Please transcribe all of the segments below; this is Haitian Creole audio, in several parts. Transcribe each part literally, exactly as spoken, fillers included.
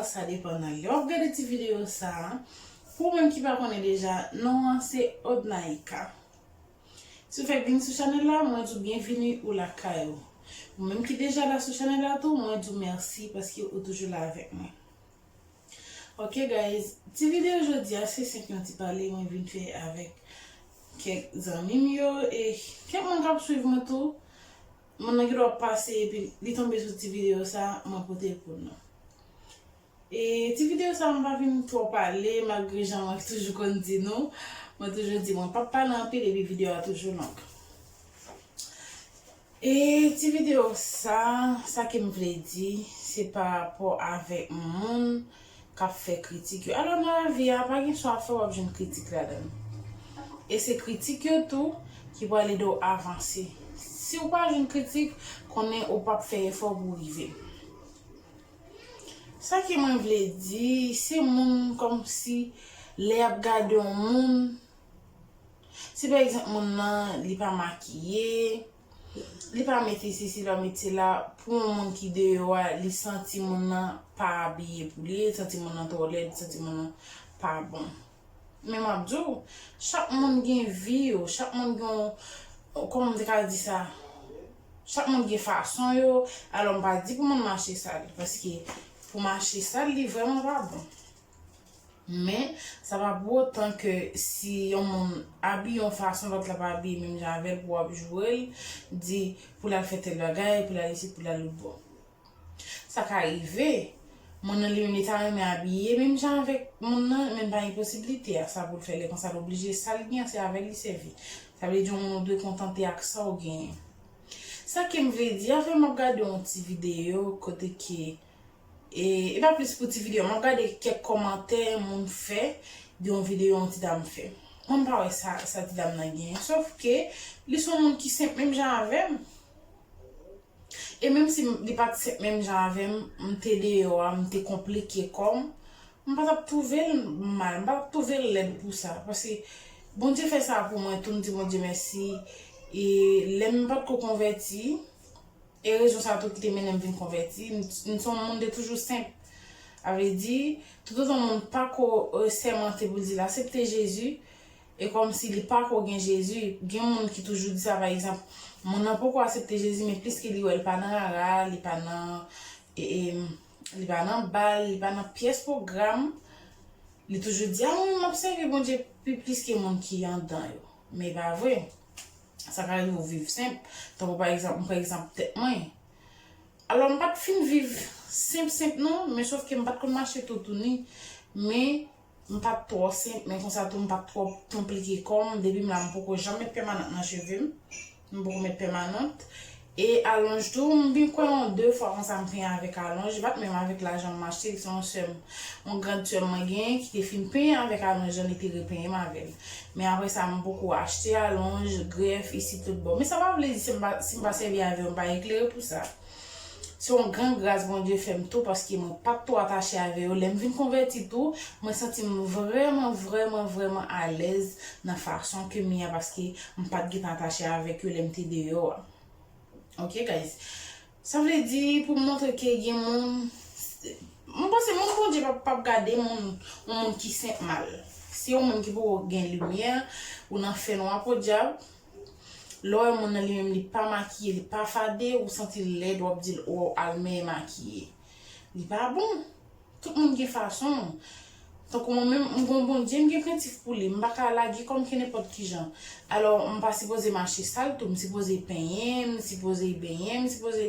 Sa depann nan lè w ap gade ti videyo sa a. Pou ou menm ki pa konnen deja, non an se Odnaïka. Si w fèk vin sou chanèl la, mwen di w byenvini ou lakay ou. Ou menm ki deja la sou chanèl la tou, mwen di w mèsi paske ou toujou la avèk mwen. Ok guys, ti videyo jodi a se senp yon ti pale mwen vin fè avèk kèk zanmi m yo e kèk moun k ap swiv mwen tou. Moun nan gen dwa ap pase epi li tonbe sou ti videyo sa, mwen pote l pou nou. E ti videyo sa m pa vin twò pale, malgre jan mwen toujou konn di nou, mwen toujou di mwen p ap pale anpil epi videyo a toujou long. E ti videyo sa, sa ke m vle di, se pa rapò avèk moun k ap fè kritik yo. Alò nan lavi a, pa gen sa w ap fè w ap jwenn kritik ladan l. E se kritik yo tou ki pral ede w avanse. Si w pa jwenn kritik, konnen ou p ap fè efò pou w rive. Sa ke mwen vle di, se moun kòmsi lè y ap gade yon moun, si pa egzanp moun nan li pa makiye, li pa mete sesi, li pa mete sela, pou yon moun ki deyò a, li santi moun nan pa abiye pou li, li santi moun nan twò lèd, li santi moun nan pa bon. Men m ap di w, chak moun gen vi yo, chak moun gen yon, kòman m te ka di sa? Chak moun gen fason yo, alò m pa di pou moun mache sal, paske pou mache sal, li vrèman pa bon. Men, sa pa pou otan ke si yon moun abiye yon fason, lòt la pa abiye menm jan avè l, pou w ap joure l, di pou l al fè tèl bagay, pou l al isit, pou l al loutbò. Sa ka rive, moun nan li menm li ta renmen abiye menm jan avèk moun nan, men pa gen posiblite a, sa pou l fè lè konsa l oblije, sa l gen an se avè l li sèvi. Sa vle di yon moun ou dwe kontante ak sa w genyen. Sa ke m vle di, afè m ap gade yon ti videyo kote ke, e, e pa plis pou ti videyo, m ap gade kèk kòmantè moun fè de yon videyo yon ti dam fè. Mwen m pa wè sa, sa ti dam nan genyen, sòf ke li se yon moun ki senp menm jan avè m. E menm si m- li pa t senp menm jan avè m, m te deyò a, m te konplike kò m, m pa t ap twouve l mal, m pa t ap twouve l lèd pou sa. Paske Bondye fè sa pou mwen tou, m di Bondye mèsi. E lè m pa t ko konvèti, e rezon sa tou ki te mennen m vin konvèti, m, m se yon moun de toujou senp. Sa vle di, toutotan moun pa ko, e, sèmante pou l di l aksepte Jezi, e kòmsi li pa ko gen Jezi. Gen moun ki toujou di sa, pa egzanp, moun nan poko aksepte Jezi, men pliske li wè l pa nan rara, li pa nan, e, e, li pa nan bal, li pa nan pyès pwogram, li toujou di, a, mwen, m ap sèvi Bondye pi plis ke moun ki anndan yo. Men e pa vre. Sa ka rive w viv senp. Tankou pa egzanp, m pran egzanp tèt mwen. Alò, m pa t fin viv senp, senp non, men sòf ke m pa t konn mache toutouni. Men, m pa t twò senp, men konsa tou, m pa t twò konplike kò m. Depi m la, m poko janm met pèmanant nan cheve m. M poko met pèmanant. E alonj tou, m byen kwè yon de fwa konsa m penyen avèk alonj. Li pa t menm avèk lajan m achte l, se yon sè m, yon grand sè m mwen genyen ki te fin penyen avèk alonj lan, li te repenyen m avè l. Men apre sa, m poko achte alonj, grèf, isit tout bò. Men sa pa vle di si m pa, si m pa sèvi avè yo, m pa eklere pou sa. Se yon gran gras Bondye fè m tou, paske mwen pa t twò atache avè yo. Lè m vin konvèti tou, mwen santi m vrèman, vrèman, vrèman alèz nan fason ke m ye a, paske m pa t gentan atache avèk yo lè m te deyò a. Ok, guys. Sa vle di, pou m montre ke gen moun, mwen panse moun Bondye p ap, p ap gade moun, yon moun ki senp mal. Si yon moun ki poko gen limyè, ou nan fènwa podyab, lè w wè moun nan li menm li pa makiye, li pa fade, ou santi l lèd, w ap di l, o, al men makiye. Li pa bon. Tout moun gen fason. Tankou mwen menm, m gon Bondye, m gen krentif pou li. M pa ka lage kò m ke nenpòt ki jan. Alò, m pa sipoze mache sal tou, m sipoze penyen, m sipoze benyen, m sipoze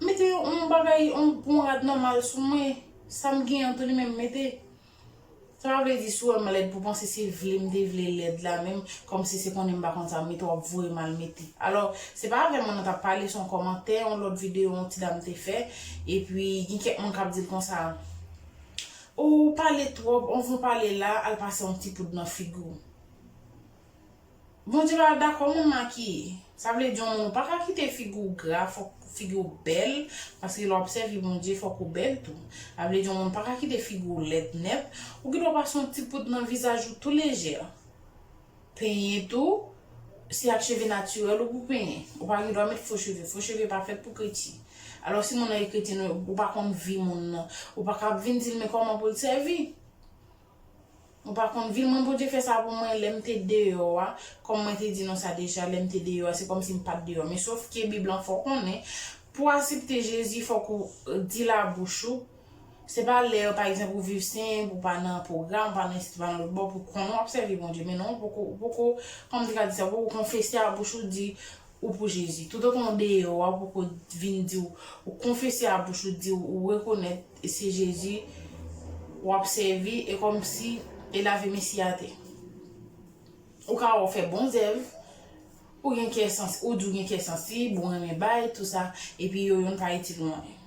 mete yon, yon bagay, yon, yon rad nòmal sou mwen. Sa m genyen tou li menm mete. Sa pa vle di si w wè m lèd pou panse se vle m te vle lèd la menm, kòmsi se konnen m pa konn sa m mete w ap voye m al mete. Alò, se pa avè m moun nan t ap pale, se yon kòmantè, yon lòt videyo yon ti dam te fè, epi gen kèk moun k ap di l konsa, ou pale twòp, anvan w pale la, al pase yon ti poud nan figi w. Bondye pa dakò moun makiye. Sa vle di yon moun ou pa ka kite figi w gra, fòk figi w bèl, paske lè w ap sèvi Bondye, fòk ou bèl tou. Sa vle di yon moun pa ka kite figi w lèd nèt, ou gen dwa pase yon ti poud nan vizaj ou tou lejè. Penyen tou, se ak cheve natirèl ou pou penyen. Ou pa gen dwa met fo cheve, fo cheve pa fèt pou kreti. Alò, si moun nan e kretyen, ou pa konn vi moun nan, ou pa ka ap vin di l men kòman pou l sèvi. Ou pa konn vi l. Mwen, Bondye fè sa pou mwen lè m te deyò a, kòm mwen te di nou sa deja, lè m te deyò a, se kòmsi m pa t deyò. Men sòf ke Bib lan fè w konnen, pou w aksepte Jezi, fòk ou, eh, di l a bouch ou. Se pa lè, pa egzanp, ou viv senp, ou pa nan pwogram, ou pa nan enstiti, ou pa nan lòt bò, pou konnen w ap sèvi Bondye. Men non, ou poko, ou poko, kòman m te ka di sa, ou poko konfese a bouch ou, di ou pou Jezi. Toutotan w deyò a, ou poko vin di w, ou konfese a bouch ou, di w, ou rekonèt se Jezi w ap sèvi, e kòmsi e lave Mesi atè. Ou ka wè w fè bon zèv, ou gen kè sansi, ou di w gen kè sansib, ou renmen bay, tou sa, epi yo youn pa itil ou anyen.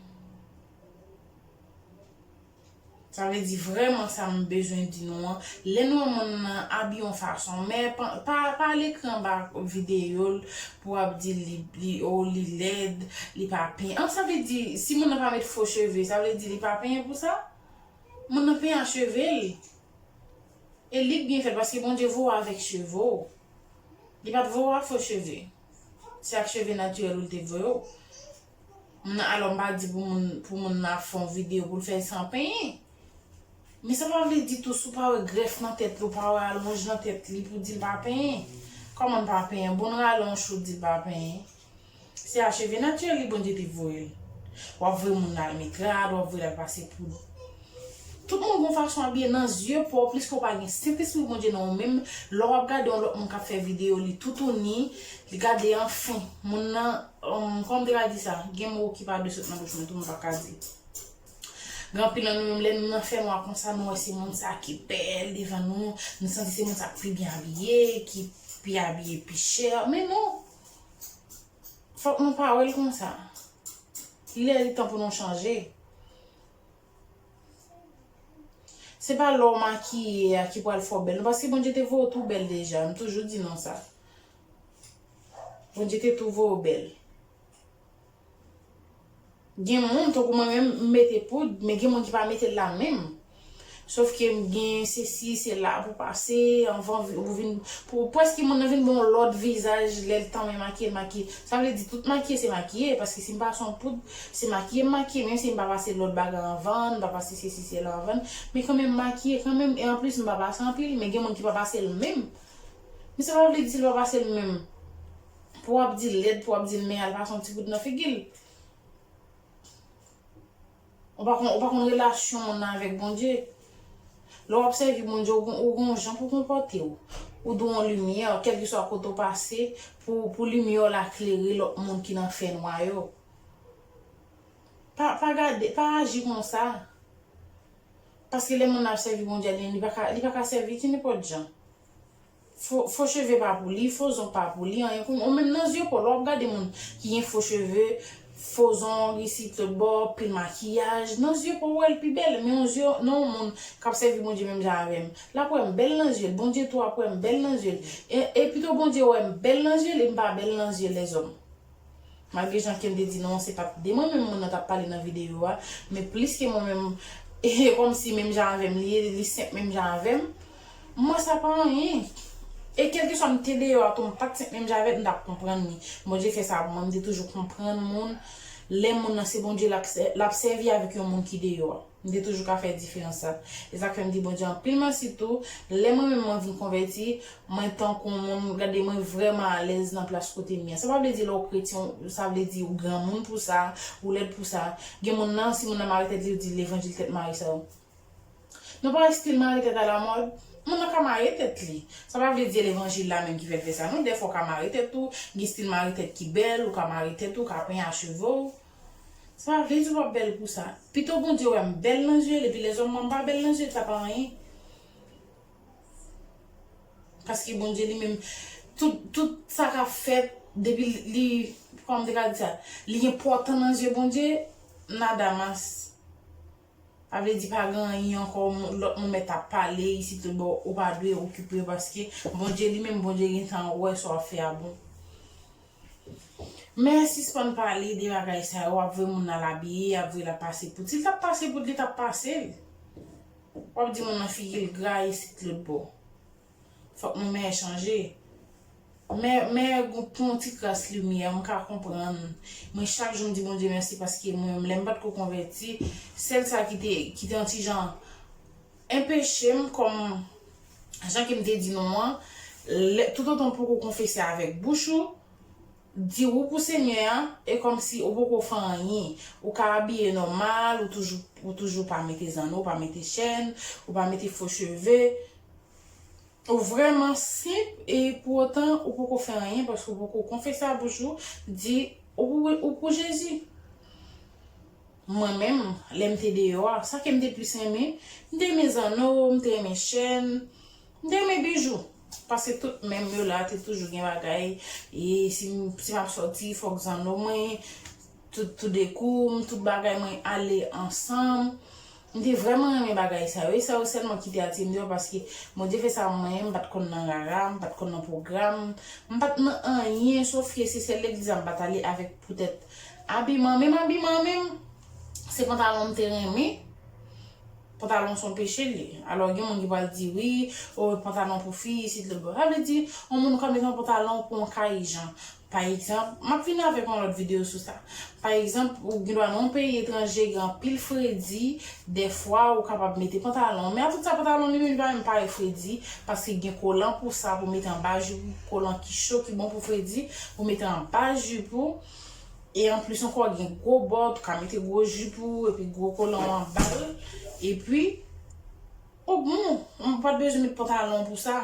Sa vle di vrèman sa m bezwen di nou an. Lè nou wè moun nan abiye yon fason, men pa, pa, pa al ekri anba videyo l pou w ap di li, li, oh, li lèd, li pa penyen. An, sa vle di, si moun nan pa met fo cheve, sa vle di li pa penyen pou sa? Moun nan penyen ak cheve l. E li k byen fè l, paske Bondye voye w avèk cheve w. Li pa t voye w ak fo cheve. Se ak cheve natirèl ou l te voye w. Moun nan, alò, m pa di pou moun, pou moun nan ap fè yon videyo pou l fè l san penyen. Men sa pa vle di tou, si w pa wè grèf nan tèt li, w pa wè alonj nan tèt li pou di l pa penyen. Kòman l pa penyen? Bon, l rale yon chou di l pa penyen. Se a cheve natirèl li Bondye te voye l. W ap voye moun nan al met rad, w ap voye l al pase poud. Tout moun gon fason abiye nan zye pa w, pliske w pa gen Sentespri Bondye nan ou menm, lè w ap gade yon lòt moun k ap fè videyo, li toutouni, li gade anfen, moun nan, um, kòman m te ka di sa? Gen mo ki pa dwe sot nan bouch mwen, tou m pa ka di. Gen anpil nan nou menm, lè nou nan fènwa konsa, nou wè se moun sa ki bèl devan nou, nou santi se moun sa k pi byen abiye, ki pi abiye pi chè. Men non! Fòk nou pa wè l konsa. Li lè li tan pou nou chanje. Se pa lè w makiye a ki pral fè w bèl, non, paske Bondye te voye w tou bèl deja. M toujou di nou sa. Bondye te tou voye w bèl. Gen moun, tankou mwen menm, m mete poud, men gen moun ki pa mete l la menm. Sòf ke m gen sesi, sela pou pase, anvan vi-, ou vin, pou, prèske moun nan vin ba w yon lòt vizaj, lè l tanmen makiye, l makiye. Sa vle di, tout makiye se makiye, paske si m pase yon poud, se makiye m makiye, menm si m pa pase lòt bagay anvan, m pa pase sesi, sela anvan, men kanmenm makiye kanmenm, e anplis m pa pase anpil, men gen moun ki pa pase l menm. Men sa pa vle di si l pa pase l menm, pou w ap di l lèd, pou w ap di l men al pase yon ti poud nan figi l. Ou pa konn, ou pa konn relasyon moun nan avèk Bondye. Lè w ap sèvi Bondye, ou gon, ou gon jan pou konpòte w. Ou dwe yon limyè, kèlkeswa kote w pase, pou, pou limyè w la klere lòt moun ki nan fènwa yo. Pa, pa gade, pa aji konsa. Paske lè moun nan ap sèvi Bondye, li, li pa ka, li pa ka sèvi ti nenpòt jan. Fo, fo cheve pa pou li, fo zong pa pou li, anyen pou li. Ou menm nan zye pa w, lè w ap gade moun ki gen fo cheve, fo zong, isit, lòt bò, pil makiyaj, nan zye pa w, ou wè l pi bèl. Men yon zye, nan yon moun k ap sèvi Bondye menm jan avè m, l ap wè m bèl nan zye l, Bondye tou ap wè m bèl nan zye l. E, e pito Bondye wè m bèl nan zye l, e m pa bèl nan zye lèzòm. Malgre jan ke m te di non, se pa t de mwen menm moun nan t ap pale nan videyo a, men plis ke mwen menm, e kòmsi menm jan avè m li ye, li senp menm jan avè m, m wè sa pa anyen. E kèlkeswa m te deyò a tou, m pa t senp menm jan avè l, m t ap konprann li. Bondye fè sa pou mwen, m te toujou konprann moun. Lè moun nan se Bondye l ap sè-, l ap sèvi avèk yon moun ki deyò a. M te toujou ka fè diferans sa. E sa k fè m di Bondye anpil mèsi tou. Lè mwen menm mwen vin konvèti, mwen tankou yon moun, gade mwen vrèman alèz nan plas kote m ye. Sa pa vle di lè w kretyen, sa vle di ou granmoun pou sa, ou lèd pou sa. Gen moun nan, si moun nan mare tèt li, yo di levanjil tèt mare sa yo. Nou pa wè stil mare tèt alamòd? Moun nan ka mare tèt li. Sa pa vle di levanjil la menm ki fè l fè sa, non. Dèfwa w ka mare tèt ou, gen stil mare tèt ki bèl, ou ka mare tèt ou, ou ka penyen a cheve w. Sa pa vle di w p ap bèl pou sa. Pito Bondye wè m bèl nan zye l, epi lèzòm wè m pa bèl nan zye l, sa pa anyen. Paske Bondye li menm, tout, tout sa k ap fèt, depi li, kòman m te ka di sa, li enpòtan nan zye Bondye, nada mas. Sa vle di pa gen anyen ankò, moun, lòt moun mèt ap pale isit lòt bò, ou pa dwe okipe yo, paske Bondye li menm, Bondye gentan wè sa w ap fè a bon. Men sispann pale de bagay sa yo, w ap voye moun nan al abiye, ap voye l ap pase poud. Si l t ap pase poud, li t ap pase l. W ap di moun nan figi l gra isit lòt bò. Fòk nou men chanje. Men, men pou yon ti kras limyè, m ka konprann. Mwen, chak jou, m di Bondye mèsi paske mwen, lè m pa t ko konvèti, sèl sa ki te, ki te yon ti jan enpeche m, kòm jan ke m te di nou an, lè, toutotan w poko konfese avèk bouch ou, di wi pou Senyè a, e kòmsi ou poko fè anyen. Ou ka abiye nòmal, ou toujou, ou toujou pa mete zanno, ou pa mete chèn, ou pa mete fo cheve. Ou vrèman senp e pou otan ou poko fè anyen paske ou poko konfese a bouch ou, di ou pou, ou pou Jezi. Mwen menm, lè m te deyò a, sa ke m te plis renmen, m te renmen zanno, m te renmen chèn, m te renmen bijou. Paske tout men m yo la te toujou gen bagay. E si m, si m ap sòti, fòk zanno mwen, tout, toudenkou, m, tout bagay mwen ale ansanm. M te vrèman renmen bagay sa yo. E sa yo sèlman ki te atire m deyò paske Bondye fè sa mwen, m pa t konn nan rara, m pa t konn nan pwogram, m pa t nan anyen, sof ke se sèl legliz la m pa t ale avèk poutèt abiman. Menm abiman menm, se pantalon m te renmen. Pantalon se yon peche li ye. Alò, gen moun ki pral di, wi, o, pantalon pou fi, isit, lòtbò. Sa vle di, yon moun ka mete yon pantalon pou yon kay jan. Pa egzanp, m ap vin avèk yon lòt videyo sou sa. Pa egzanp, ou gen dwa nan yon peyi etranje, gen anpil fredi, dèfwa ou kapab mete pantalon. Men a tout sa, pantalon li menm li pa menm parèt fredi, paske gen kolan pou sa, pou mete anba jip ou, kolan ki cho, ki bon pou fredi, pou mete anba jip ou. E anplis ankò, gen gwo bòt, ou ka mete gwo jip ou, epi gwo kolan ou anba l. Epi, ou bon, ou pa t bezwen met pantalon pou sa.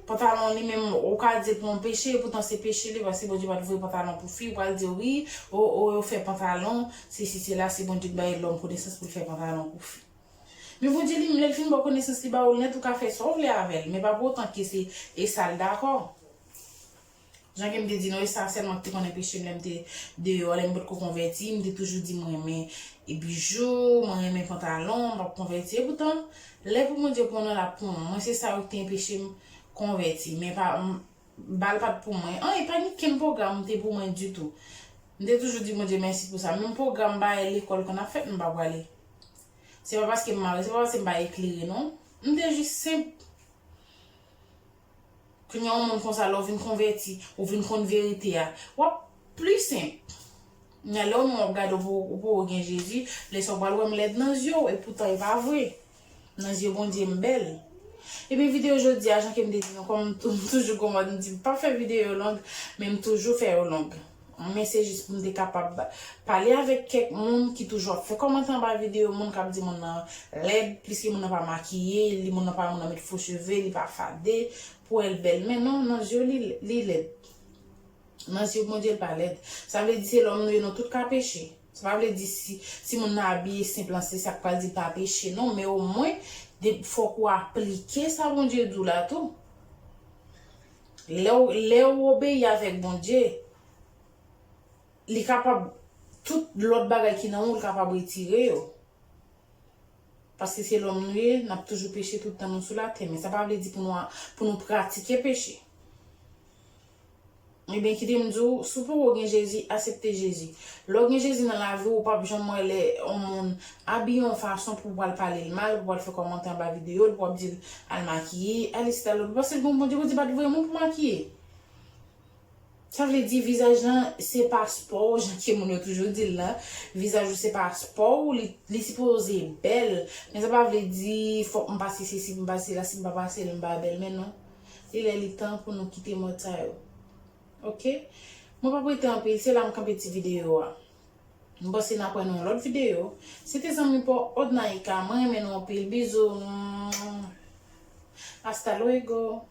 Pantalon li menm, ou ka di l pou yon peche, poutan se peche li, paske Bondye pa t voye pantalon pou fi, ou pral di, wi, o, o, yo fè pantalon, sesi, sela, se Bondye ki bay lòm konesans pou l fè pantalon pou fi. Men Bondye li menm, lè l fin ba w konesans, li ba w l nèt, ou ka fè sa w vle avè l, men pa pou otan ke se, e sa l dakò. Jan ke m te di nou, e sa sèlman ki te konn enpeche m lè m te deyò, lè m potko konvèti, m te toujou di mwen renmen bijou, mwen renmen pantalon, m p ap konvèti. Epoutan, lè pou Bondye pran nan l ap pran. Mwen, se sa yo ki te enpeche m konvèti. Men pa, m, bal pa t pou mwen. An, e pa gen kenn pwogram te pou mwen ditou. M te toujou di Bondye mèsi pou sa. Menm pwogram bagay lekòl konn ap fèt, m pa prale. Se pa paske m mare, se pa paske m pa eklere, non. M te jis senp. Kounye a, yon moun konsa, lè w vin konvèti, ou vin konn verite a, w ap pli senp. Men lè w menm w ap gade, ou poko, ou poko gen Jezi, lè sa w pral wè m lèd nan zye w, epoutan e pa vre. Nan zye Bondye, m bèl. Ebyen, videyo jodi a, jan ke m te di nou, kòm m tou-, m toujou kòmande, m di m p ap fè videyo long, men m toujou fè yo long. Men se jis pou m te kapab pale avèk kèk moun ki toujou ap fè kòmantè anba videyo, moun k ap di moun nan lèd, pliske moun nan pa makiye, li moun nan pa moun nan met fo cheve, li pa fade, pou wè l bèl. Men non, nan zye w li, li lèd. Nan zye Bondye l pa lèd. Sa vle di se lòm nou ye, nou tout ka peche. Sa pa vle di si, si moun nan abiye senp lan, se sa k pral di l pa peche, non, men omwen, de, fòk ou aplike sa Bondye di w la tou. Lè w, lè w obeyi avèk Bondye, li kapab, tout lòt bagay ki nan ou, li kapab retire yo. Paske se lòm nou ye, n ap toujou peche tout tan nou sou latè. Men sa pa vle di pou nou, pou nou pratike peche. Ebyen, kite m di w, si w poko gen Jezi, aksepte Jezi. Lè w gen Jezi nan lavi w, ou p ap janm wè lè yon moun abiye yon fason pou w pral pale l mal, pou w pral fè kòmantè anba videyo l, pou w ap di l al makiye, al isit, al lòtbò. Paske l gen yon Bondye, Bondye pa t voye moun pou makiye. Sa vle di vizaj lan se paspò w, jan ke moun yo toujou di l la. Vizaj ou se paspò w, li, li sipoze bèl. Men sa pa vle di fòk m pase sesi, m pase la, si m pa pase l, m pa bèl. Men non. Li lè li tan pou nou kite mòd sa yo. Oke? Mwen p ap rete anpil, se la m kanpe ti videyo a. M panse n ap wè nan yon lòt videyo. Se te zanmi pa w Odnaika, mwen renmen nou anpil. Bizou. Hasta luego.